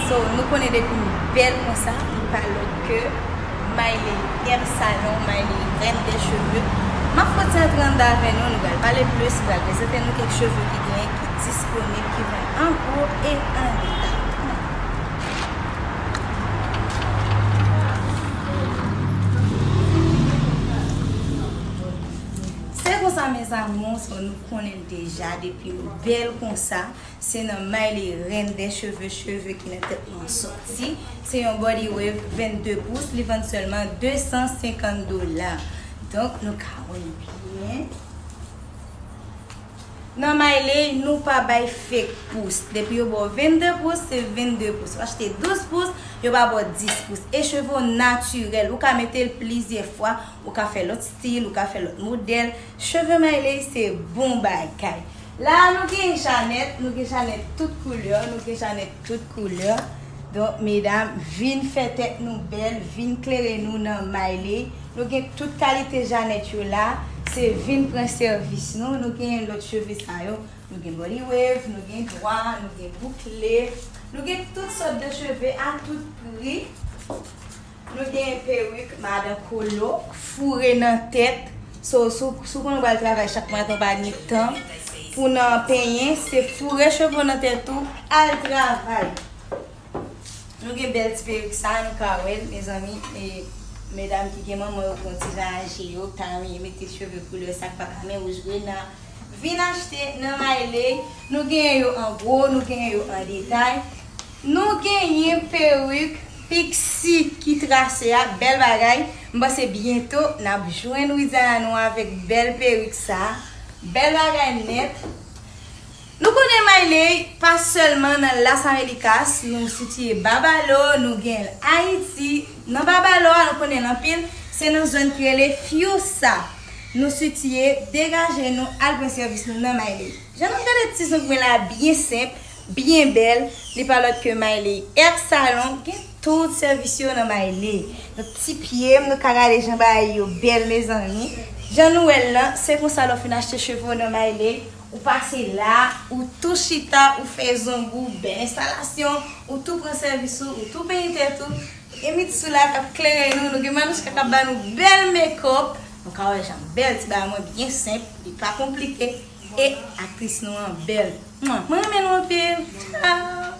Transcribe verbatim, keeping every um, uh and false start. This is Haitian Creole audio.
So, nou konnen depi m bèl konsa, m pa lòt ke Mayley Hair Salon, Mayley Reine des Cheveux. M ap fè yon ti antre anndan avè nou, nou pral pale plis, m pral prezante nou kèk cheve ki genyen, ki disponib, ki vann an gwo e an detay. Se konsa, mes amours, so nou konnen deja depi nou bèl konsa. Se nan Mayley Reine des Cheveux, cheve ki nan tèt mwen sòti. Se yon body wave vennde pous, li vann sèlman de san senkant dola. Donk, nou ka wè l byen. Nan Mayley, nou pa bay fake pous. Depi yo ba w vennde pous, se vennde pous. Ou achte douz pous, yo pa ba w dis pous. E cheve w natirèl. Ou ka mete l plizyè fwa, ou ka fè lòt stil, ou ka fè lòt modèl. Cheve Mayley, se bon bagay. La, nou gen Janet, nou gen Janet tout koulè, nou gen Janet tout koulè. Donk, medam, vin fè tèt nou bèl, vin klere nou nan Mayley. Nou gen tout kalite Janet yo la, se vin pran sèvis nou. Nou gen lòt cheve sa yo, nou gen body wave, nou gen dwa, nou gen boukle, nou gen tout sòt de cheve a tout pri. Nou gen perik madan Kolo, foure nan tèt. So, si w, si w konn ou pral travay chak maten, ou pa gen tan pou nan penyen, se foure cheve w nan tèt ou, al travay. Nou gen bèl ti perik sa, nou ka wè l, mezanmi. E medam ki gen manman yo, ki yon ti jan aje yo, ta renmen mete cheve koulè sa, k pa ta renmen wouj grena. Vin achte nan Mayley. Nou genyen yo an gwo, nou genyen yo an detay. Nou genyen perik Pixi ki trase a, bèl bagay. M panse byento n ap jwenn Widiana nou avèk bèl perik sa. Bèl bagay nèt. Nou konnen Mayley pa sèlman nan Las Américas, nou sitiye Babalo, nou gen Ayiti. Nan Babalo a, nou konnen l anpil, se nan zòn ki rele Fiusa. Nou sitiye, degaje nou, al pran sèvis nou nan Mayley. Jan nou gade ti zong mwen la, byen senp, byen bèl, li pa lòt ke Mayley Hair Salon, gen tout sèvis yo nan Mayley. Nou ti pye m, nou ka gade jan bagay yo bèl, mezanmi. Jan nou wè l lan, se konsa lè w fin achte cheve w nan Mayley, ou pase la, ou tou chita, ou fè zong ou, bèl enstalasyon, ou tou pran sèvis ou, ou tou penyen tèt ou. Gen Mitsou la k ap klere nou, nou gen Manouchka k ap ba nou bèl make-up. Nou ka wè jan bèl ti bagay mwen byen senp, li pa konplike. E aktris nou an bèl. Mwen, mwen renmen nou anpil. Tchao!